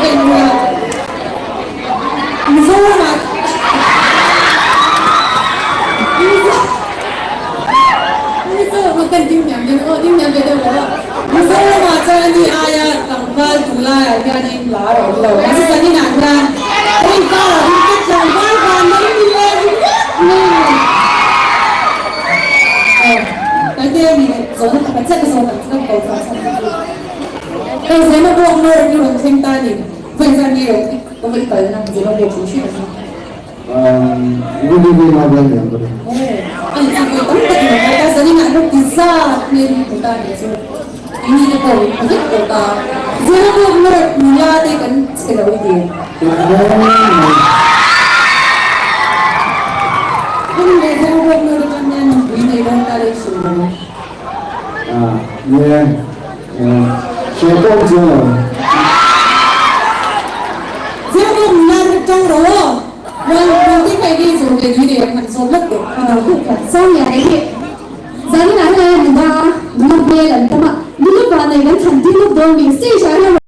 En ula Mizoramah Mizoramah kan ding hniam deuh aw ding hniam ve deuh lo a Mizoramah chuan ani aia tlangval tunlaiah hianin lar a awm lo mahse zaninah hian hei karah hi ka tlangval van lo ni leh ringawt mai aw Taite mi zawhna pakhat chiah ka zawt ang chu ka ko chhuah chhan chu chu. Hei zema bawk nawr i rawn thleng ta ni, vawi zan nge rawn i ka vawi kal na zema bawk hrim hrim a ni. Good evening a vel niang ka ring. Aw, a ni chu vawi tam tak i rawn kal ta, zanin ah hian ti zat hmel i hmu ta ni chu, ini te pawh min hmu vek tawh ta, zema bawk nawr nula te kan chhe lo i ti. Ani leh zema bawk nawr atang hian nupui nei dawn ta le i hrilh lo. Nia, hre pawh chuan lo. Zirlawm nan ka tang ro aw. Well, Ruti kha enge i zawm leh nui nei ang han zawm lawk teh. Ka lo hmuh khat. Sawmia hei hi zanin ah hian nula nula hmel an tam a, nula vanei kan thlan tir lawk dawn mi stage ah hian.